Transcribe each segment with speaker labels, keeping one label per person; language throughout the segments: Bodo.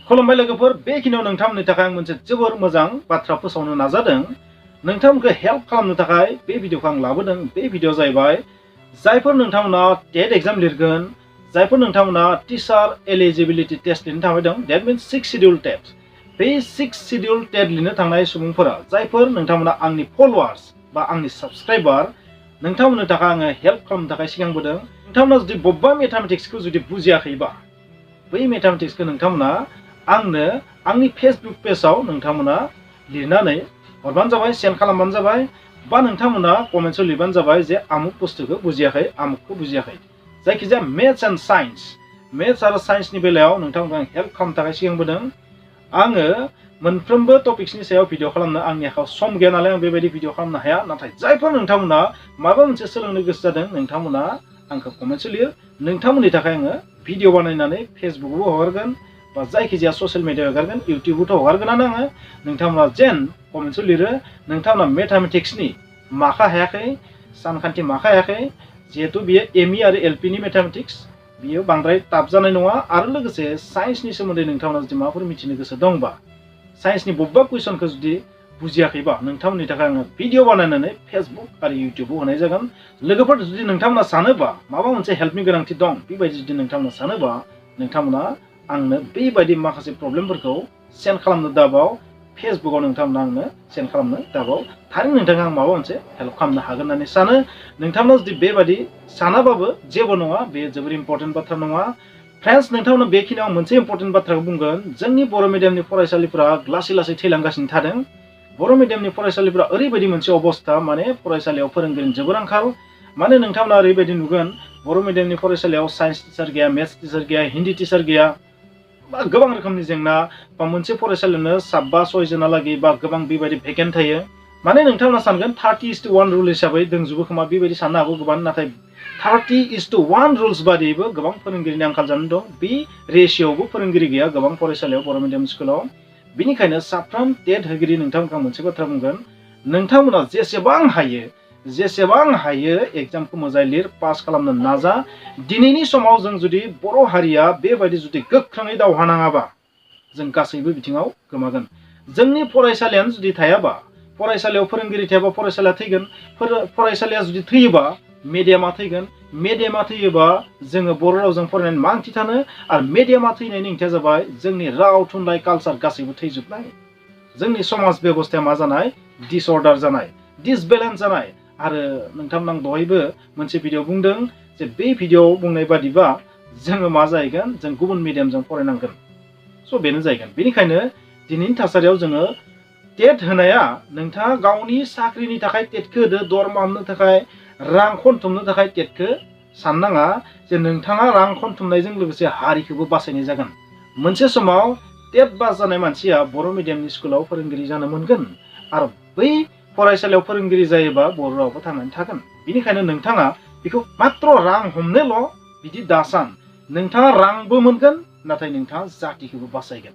Speaker 1: खुलुमबाय लोगोफोर बेखिनियाव नोंथांमोननि थाखाय आं मोनसे जोबोर मोजां बाथ्रा फोसावनो नाजादों नोंथांमोनखौ हेल्प खालामनो थाखाय बे भिडिअखौ आं लाबोदों बे भिडिअ जाहैबाय जायफोर नोंथांमोना टेट एग्जाम लिरगोन जायफोर नोंथांमोना टीचार एलिजिबिलिटी टेस्ट लिरनो थांबाय दैट मीन्स 6 शेड्यूल टेट बे 6 शेड्यूल टेट लिरनो थांनाय सुबुंफोरा जायफोर नोंथांमोना आंनि फलोवार्स बा आंनि साबस्क्राइबार नोंथांमोननि थाखाय आङो हेल्प खालामनो थाखाय सिगांबोदों नोंथांमोना जुदि बबेबा मेथामेटिक्सखौ जुदि बुजियाखैबा बै मेथामेटिक्सखौ नोंथांमोना आंनो आंनि फेसबुक पेजाव नोंथांमोना लिरनानै हरबानो जाबाय सेन्ड खालामबानो जाबाय बा नोंथांमोना कमेन्ट्सआव लिरबानो जाबाय जे आमुक बुस्थुखौ बुजियाखै आमुकखौ बुजियाखै जायखिजाया मेथ्स एन्ड साइन्स मेथ्स आरो साइन्सनि बेलायाव नोंथांमोनखौ आं हेल्प खालामनो थाखाय सिगांबोदों आङो मोनफ्रोमबो टपिक्सनि सायाव भिडिअ खालामनो आंनि आखायाव सम गैया नालाय आं बेबायदि भिडिअ खालामनो हाया नाथाय जायफोर नोंथांमोना माबा मोनसे सोलोंनो गोसो जादों नोंथांमोना आंखौ कमेन्ट्सआव लिर नोंथंमोननि थाखाय आङो भिडिअ बानायनानै फेसबुकआवबो हगारगोन बा जायखिजाया ससियेल मिडियायाव हगारगोन इउटिउबआवथ' हगारगोनानो आङो नोंथांमोना जेन कमेन्ट्सआव लिरो नोंथांमोना मेथामेटिक्सनि माखा हायाखै सानखान्थि माखा हायाखै जिहेतु बियो एमइ आरो एलपिनि मेथामेटिक्स बियो बांद्राय टाफ जानाय नङा आरो लोगोसे साइन्सनि सोमोन्दै नोंथांमोना जुदि माबाफोर मिथिनो गोसो दंबा साइन्सनि बबेबा कुइसनखौ जुदि बुजियाखैबा नोंथांमोननि थाखाय आङो भिडिअ बानायनानै फेसबुक आरो इउटिउबआव होनाय जागोन लोगोफोर जुदि नोंथांमोना सानोबा माबा मोनसे हेल्पनि गोनांथि दं बेबायदि जुदि नोंथांमोना सानोबा नोंथांमोना आंनो बेबायदि माखासे प्रब्लेमफोरखौ सेन्ड खालामनो दाबाव फेसबुकआव नोंथांमोना आंनो सेन्ड खालामनो दाबाव थारैनो नोंथाङा आं माबा मोनसे हेल्प खालामनो हागोन होननानै सानो नोंथांमोना जुदि बेबायदि सानाबाबो जेबो नङा बे जोबोर इम्पर्टेन्ट बाथ्रा नङा फ्रेन्ड्स नोंथांमोना बेखिनियाव मोनसे इम्पर्टेन्ट बाथ्राखौ बुंगोन जोंनि बर' मिडियामनि फरायसालिफोरा लासै लासै थैलांगासिनो थादों बर' मिडियामनि फरायसालिफोरा ओरैबायदि मोनसे अबस्था माने फरायसालियाव फोरोंगिरिनि जोबोर आंखाल माने नोंथांमोना ओरैबायदि नुगोन बर' मिडियामनि फरायसालियाव साइन्स टिचार गैया मेथ्स टिचार गैया हिन्दी टिचार गैया बा गोबां रोखोमनि जेंना बा मोनसे फरायसालियावनो 7-6 जनालागै बा गोबां बेबायदि भेकेन्ट थायो माने नोंथांमोना सानगोन 30:1 रुल हिसाबै दंजोबो खोमा बेबायदि साननो हागौ गोबां नाथाय 30:1 रुल्स बादियैबो गोबां फोरोंगिरिनि आंखाल जानानै दं बे रेशियोआवबो फोरोंगिरि गैया गोबां फरायसालियाव बर' मिडियाम स्कुलाव बिनिखायनो साफ्रोम टेट होगिरि नोंथांमोनखौ मोनसे बाथ्रा बुंगोन नोंथांमोना जेसेबां हायो एग्जामखौ मोजाङै लिर पास खालामनो नाजा दिनैनि समाव जों जुदि बर' हारिया बेबायदि जुदि गोख्रोङै दावहा नाङाबा जों गासैबो बिथिङाव गोमागोन जोंनि फरायसालियानो जुदि थायाबा फरायसालियाव फोरोंगिरि थायाबा फरायसालिया थैगोन फरायसालिया जुदि थैयोबा मेडियामा थैगोन मेडियामा थैयोबा जोङो बर' रावजों फरायनानै मा ओंथि थानो आरो मेडियामा थैनायनि ओंथिया जाबाय जोंनि राव थुनलाइ कालचार गासैबो थैजोबनाय जोंनि समाज बेबस्थाया मा जानाय डिसअर्डार जानाय डिसबेलेन्स जानाय आरो नोंथांमोन आं दहायबो मोनसे भिडिअ बुंदों जे बे भिडिअआव बुंनाय बादिबा जोङो मा जाहैगोन जों गुबुन मिडियामजों फरायनांगोन स' बेनो जाहैगोन बेनिखायनो दिनैनि थासारियाव जोङो टेट होनाया नोंथाङा गावनि साख्रिनि थाखाय टेटखौ होदो दरमा मोननो थाखाय रां खनथुमनो थाखाय टेटखौ साननाङा जे नोंथाङा रां खनथुमनायजों लोगोसे हारिखौबो बासायनाय जागोन मोनसे समाव टेट पास जानाय मानसिया बर' मिडियामनि स्कुलाव फोरोंगिरि जानो मोनगोन आरो बै फरायसालियाव फोरोंगिरि जायोबा बर' रावबो थांनानै थागोन बेनिखायनो नोंथाङा बेखौ मात्र रां हमनोल' बिदि दासान नोंथाङा रांबो मोनगोन नाथाय नोंथाङा जातिखौबो बासायगोन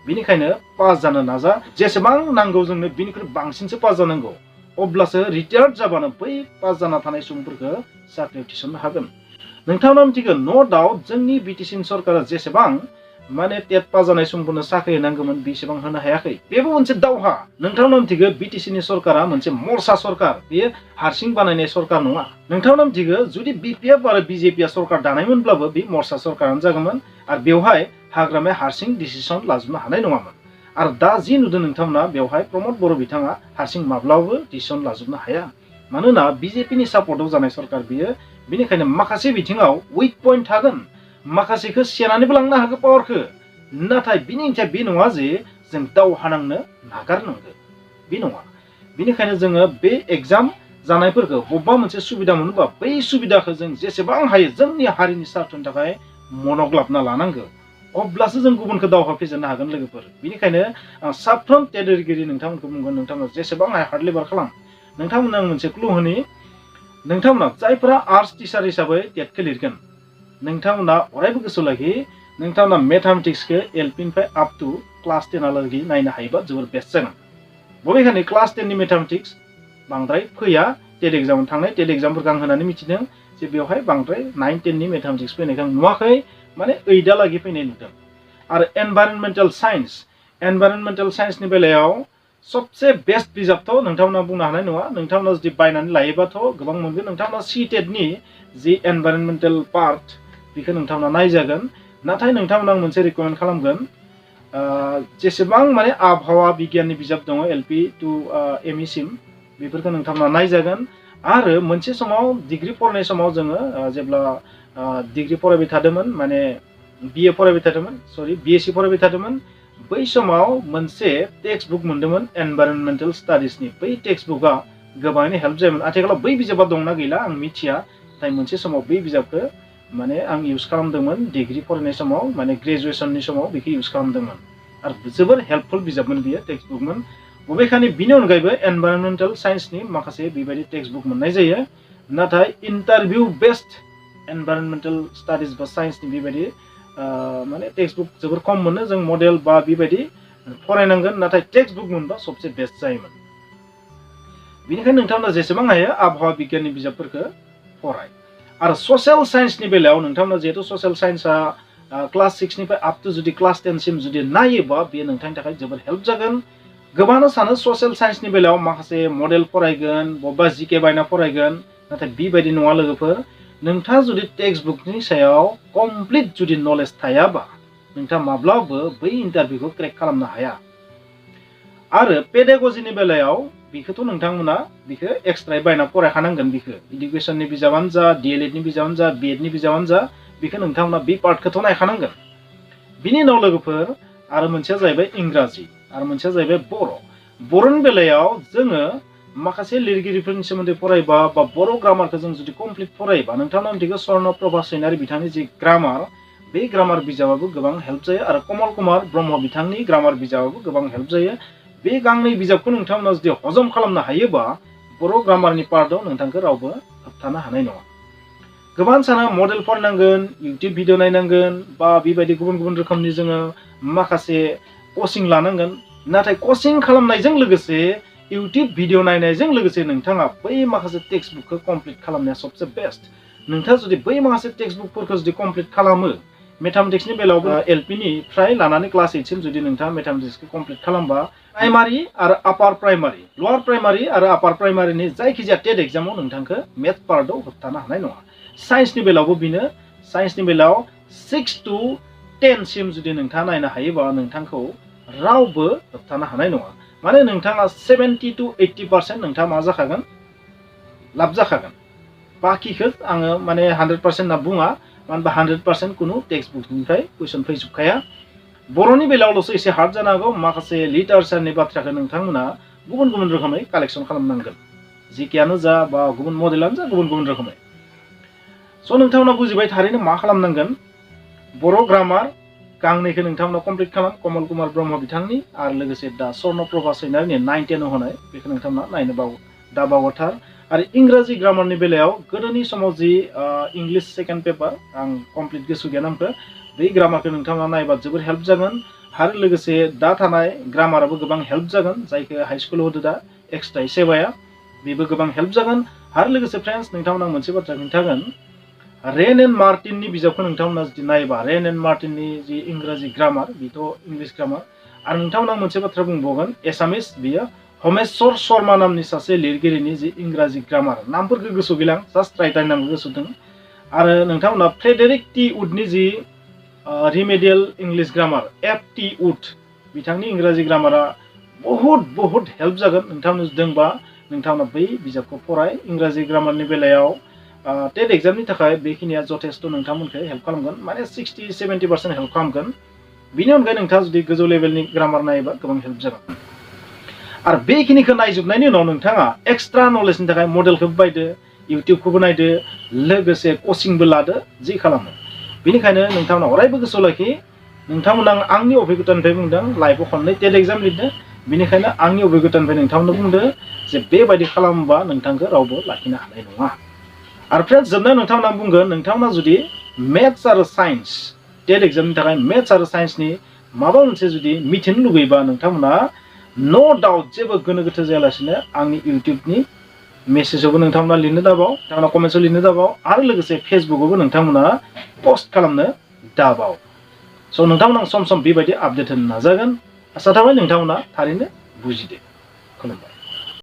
Speaker 1: बेनिखायनो पास जानो नाजा जेसेबां नांगौ जोंनो बिनिख्रुइ बांसिनसो पास जानांगौ अब्लासो रिटायार्ड जाबानो बै पास जाना थानाय सुबुंफोरखौ साख्रियाव थिसननो हागोन नोंथांमोना मिथिगोन नो डाउट जोंनि बिटिसि सरकारा जेसेबां माने टेट पास जानाय सुबुंफोरनो साख्रि होनांगौमोन बेसेबां होनो हायाखै बेबो मोनसे दावहा नोंथांमोना मिथिगौ बिटिसिनि सरकारा मोनसे मर्चा सरकार बेयो हारसिं बानायनाय सरकार नङा नोंथांमोना मिथिगौ जुदि बिपिएफ आरो बिजेपिआ सरकार दानायमोनब्लाबो बे मर्चा सरकारानो जागौमोन आरो बेवहाय हाग्रामाया हारसिं डिसिसन लाजोबनो हानाय नङामोन आरो दा जि नुदों नोंथांमोना बेवहाय प्रमद बर' बिथाङा हारसिं माब्लाबाबो डिसिसन लाजोबनो हाया मानोना बिजेपिनि सापर्टआव जानाय सरकार बियो बेनिखायनो माखासे बिथिङाव उइक पइन्ट थागोन माखासेखौ सेनानैबो लांनो हागौ पावारखौ नाथाय बिनि ओंथिया बे नङा जे जों दावहा नांनो नागारनांगौ बे नङा बेनिखायनो जोङो बे एग्जाम जानायफोरखौ बबेबा मोनसे सुबिदा मोनोबा बै सुबिदाखौ जों जेसेबां हायो जोंनि हारिनि स्वार्थनि थाखाय मनग्लाबना लानांगौ अब्लासो जों गुबुनखौ दावहा फेजेननो हागोन लोगोफोर बेनिखायनो आं साफ्रोम टेट होगिरि नोंथांमोनखौ बुंगोन नोंथांमोना जेसेबां हायो हार्ड लेबार खालाम नोंथांमोननो आं मोनसे क्लु होनि नोंथांमोना जायफोरा आर्ट्स टिचार हिसाबै टेटखौ लिरगोन नोंथांमोना अरायबो गोसो लागि नोंथांमोना मेथामेटिक्सखौ एलपिनिफ्राय आप टु क्लास 10 नायनो हायोबा जोबोर बेस्ट जागोन बबेखानि क्लास 10 नि मेथामेटिक्स बांद्राय फैया टेट एग्जामाव थांनाय टेट एग्जामफोरखौ आं होनानै मिथिदों जे बेवहाय बांद्राय 9-10 नि मेथामेटिक्स फैनायखौ आं नुवाखै माने 8 लागि फैनाय नुदों आरो एनभाइरनमेन्टेल साइन्सनि बेलायाव सबसे बेस्ट बिजाबथ' नोंथांमोना बुंनो हानाय नङा नोंथांमोना जुदि बायनानै लायोबाथ' गोबां मोनगोन नोंथांमोना CTET नि जि एनभाइरनमेन्टेल पार्ट बेखौ नोंथांमोना नायजागोन नाथाय नोंथांमोना आं मोनसे रिकमेन्ड खालामगोन जेसेबां माने आबहावा बिगियाननि बिजाब दङ LP टु ME सिम बेफोरखौ नोंथांमोना नायजागोन आरो मोनसे समाव डिग्री फरायनाय समाव जोङो जेब्ला डिग्री फरायबाय थादोंमोन माने BA फरायबाय थादोंमोन BSc फरायबाय थादोंमोन बै समाव मोनसे टेक्स्ट बुक मोनदोंमोन एनभाइरनमेन्टेल स्टाडिजनि बै टेक्स्ट बुकआ गोबाङैनो हेल्प जायोमोन आथिखालाव बै बिजाबा दंना गैला आं मिथिया नाथाय मोनसे समाव बै बिजाबखौ माने आं इउज खालामदोंमोन डिग्री फरायनाय समाव माने ग्रेजुएशननि समाव बेखौ इउज खालामदोंमोन आरो जोबोर हेल्पफुल बिजाबमोन बियो टेक्स्ट बुकमोन बबेखानि बिनि अनगायैबो एनभाइरनमेन्टेल साइन्सनि माखासे बेबायदि टेक्स्ट बुक मोननाय जायो नाथाय इन्टारभिउ बेस्ड एनभाइरनमेन्टेल स्टाडिज बा साइन्सनि बेबायदि माने टेक्स्ट बुक जोबोर खम मोनो जों मडेल बा बेबायदि फरायनांगोन नाथाय टेक्स्ट बुक मोनबा सबसे बेस्ट जायोमोन बेनिखायनो नोंथांमोना जेसेबां हायो आबहावा बिगियाननि बिजाबफोरखौ फराय आरो ससियेल साइन्सनि बेलायाव नोंथांमोना जिहेतु ससियेल साइन्सआ क्लास 6 निफ्राय आप टु जुदि क्लास 10 सिम जुदि नायोबा बेयो नोंथांनि थाखाय जोबोर हेल्प जागोन गोबाङानो सानो ससियेल साइन्सनि बेलायाव माखासे मडेल फरायगोन बबेबा जिके बायना फरायगोन नाथाय बेबायदि नङा लोगोफोर नोंथाङा जुदि टेक्स्ट बुकनि सायाव कमप्लिट जुदि नलेज थायाबा नोंथाङा माब्लाबो बै इन्टारभिउखौ क्रेक खालामनो हाया आरो पेडागजिनि बेलायाव बेखौथ' नोंथांमोना बेखौ एक्सट्रायै बायना फरायखानांगोन बेखौ इडुकेसननि बिजाबानो जा DLEDनि बिजाबानो जा BEdनि बिजाबानो जा बेखौ नोंथांमोना बे पार्टखौथ' नायखानांगोन बिनि उनाव लोगोफोर आरो मोनसेया जाहैबाय इंराजि आरो मोनसेया जाहैबाय बर'नि बेलायाव जोङो माखासे लिरगिरिफोरनि सोमोन्दै फरायबा बा बर' ग्रामारखौ जों जुदि कमप्लिट फरायोबा नोंथांमोना मिथिगौ स्वर्णप्रभा सैनारि बिथांनि जि ग्रामार बे ग्रामार बिजाबाबो गोबां हेल्प जायो आरो कमल कुमार ब्रह्म बिथांनि ग्रामार बिजाबाबो गोबां हेल्प जायो बे गांनै बिजाबखौ नोंथांमोना जुदि हजम खालामनो हायोबा बर' ग्रामारनि पार्टआव नोंथांखौ रावबो होबथानो हानाय नङा गोबां साना मडेल फरायनांगोन इउटिउब भिडिअ नायनांगोन बा बेबायदि गुबुन गुबुन रोखोमनि जोङो माखासे कचिं लानांगोन नाथाय कचिं खालामनायजों लोगोसे इउटिउब भिडिअ नायनायजों लोगोसे नोंथाङा बै माखासे टेक्स्ट बुकखौ कमप्लिट खालामनाया सबसे बेस्ट नोंथाङा जुदि बै माखासे टेक्स्ट बुकफोरखौ जुदि कमप्लिट खालामो मेथामेटिक्सनि बेलायावबो LPनिफ्राय लानानै क्लास 8 सिम जुदि नोंथाङा मेथामेटिक्सखौ कमप्लिट खालामबा प्राइमारि आरो आपार प्राइमारि लवार प्राइमारि आरो आपार प्राइमारिनि जायखिजाया टेट एग्जामाव नोंथांखौ मेथ्स पार्टआव होबथानो हानाय नङा साइन्सनि बेलायावबो बिनो साइन्सनि बेलायाव 6 to 10 सिम जुदि नोंथाङा नायनो हायोबा नोंथांखौ रावबो होबथानो हानाय नङा माने नोंथाङा 70 to 80% नोंथाङा मा जाखागोन लाब जाखागोन बाखिखौ आङो माने 100% होनना बुङा मानो होनबा 100% कुनु टेक्स्ट बुकनिफ्राय कुइसन फैजोबखाया बर'नि बेलायावल'सो एसे हार्ड जानो हागौ माखासे लिटारेचारनि बाथ्राखौ नोंथांमोना गुबुन गुबुन रोखोमै कालेक्सन खालामनांगोन जिकेआनो जा बा गुबुन मडेलानो जा गुबुन गुबुन रोखोमै स' नोंथांमोना बुजिबाय थारैनो मा खालामनांगोन बर' ग्रामार गांनैखौ नोंथांमोना कमप्लिट खालाम कमल कुमार ब्रह्म बिथांनि आरो लोगोसे दा स्वर्णप्रभा सैनारिनि 9-10 होनाय बेखौ नोंथांमोना नायनो दा बावगारथार आरो इंराजि ग्रामारनि बेलायाव गोदोनि समाव जि इंलिश सेकेन्ड पेपार आं कमप्लिट गोसो गैया नामखौ बै ग्रामारखौ नोंथांमोना नायबा जोबोर हेल्प जागोन आरो लोगोसे दा थानाय ग्रामाराबो गोबां हेल्प जागोन जायखौ हाई स्कुलाव होदो दा एक्सट्रा सेवाया बेबो गोबां हेल्प जागोन आरो लोगोसे फ्रेन्ड्स नोंथांमोना मोनसे बाथ्रा खिन्थागोन रेन एन्ड मार्टिननि बिजाबखौ नोंथांमोना जुदि नायोबा रेन एन्ड मार्टिननि जि इंराजि ग्रामार बेथ' इंलिश ग्रामार आरो नोंथांमोना मोनसे बाथ्रा बुंबावगोन एसामिस बियो हमेश्वर शर्मा नामनि सासे लिरगिरिनि जि इंराजि ग्रामार नामफोरखौ गोसोआव गैला जास्ट राइटार नामखौ गोसोआव दं आरो नोंथांमोना फ्रेडेरिक टी उडनि जि रिमेडियेल इंलिश ग्रामार FT उड बिथांनि इंराजि ग्रामारा बहुत हेल्प जागोन नोंथांमोना दोंबा नोंथांमोना बै बिजाबखौ फराय इंराजि ग्रामारनि बेलायाव टेट एग्जामनि थाखाय बेखिनिया जथेस्थ नोंथांमोनखौ हेल्प खालामगोन माने 60-70% हेल्प खालामगोन बिनि अनगायै नोंथाङा जुदि गोजौ लेभेलनि ग्रामार नायोबा गोबां हेल्प जागोन आरो बेखिनिखौ नायजोबनायनि उनाव नोंथाङा एक्सट्रा नलेजनि थाखाय मडेलखौबो बायदो इउटिउबखौबो नायदो लोगोसे कचिंबो लादो जि खालामो बेनिखायनो नोंथांमोना अरायबो गोसोआव लाखि नोंथांमोना आंनि अभिज्ञतानिफ्राय बुंदों लाइफआव खननै टेट एग्जाम लिरदो बेनिखायनो आंनि अभिज्ञतानिफ्राय नोंथांमोननो बुंदो जे बेबायदि खालामोबा नोंथांखौ रावबो लाखिनो हानाय नङा आरो फ्रेन्ड्स जोबनायाव नोंथांमोना बुंगोन नोंथांमोना जुदि मेथ्स आरो साइन्स टेट एग्जामनि थाखाय मेथ्स आरो साइन्सनि माबा मोनसे जुदि मिथिनो लुगैबा नोंथांमोना नो डाउट जेबो गोनो गोथो जायालासिनो आंनि इउटिउबनि मेसेजावबो नोंथांमोना लिरनो दाबाव नोंथांमोना कमेन्ट्सआव लिरनो दाबाव आरो लोगोसे फेसबुकआवबो नोंथांमोना पस्ट खालामनो दाबाव स' नोंथांमोना सम सम बेबायदि आपडेट होनो नाजागोन आसा थाबाय नोंथांमोना थारैनो बुजिदो खुलुमबाय।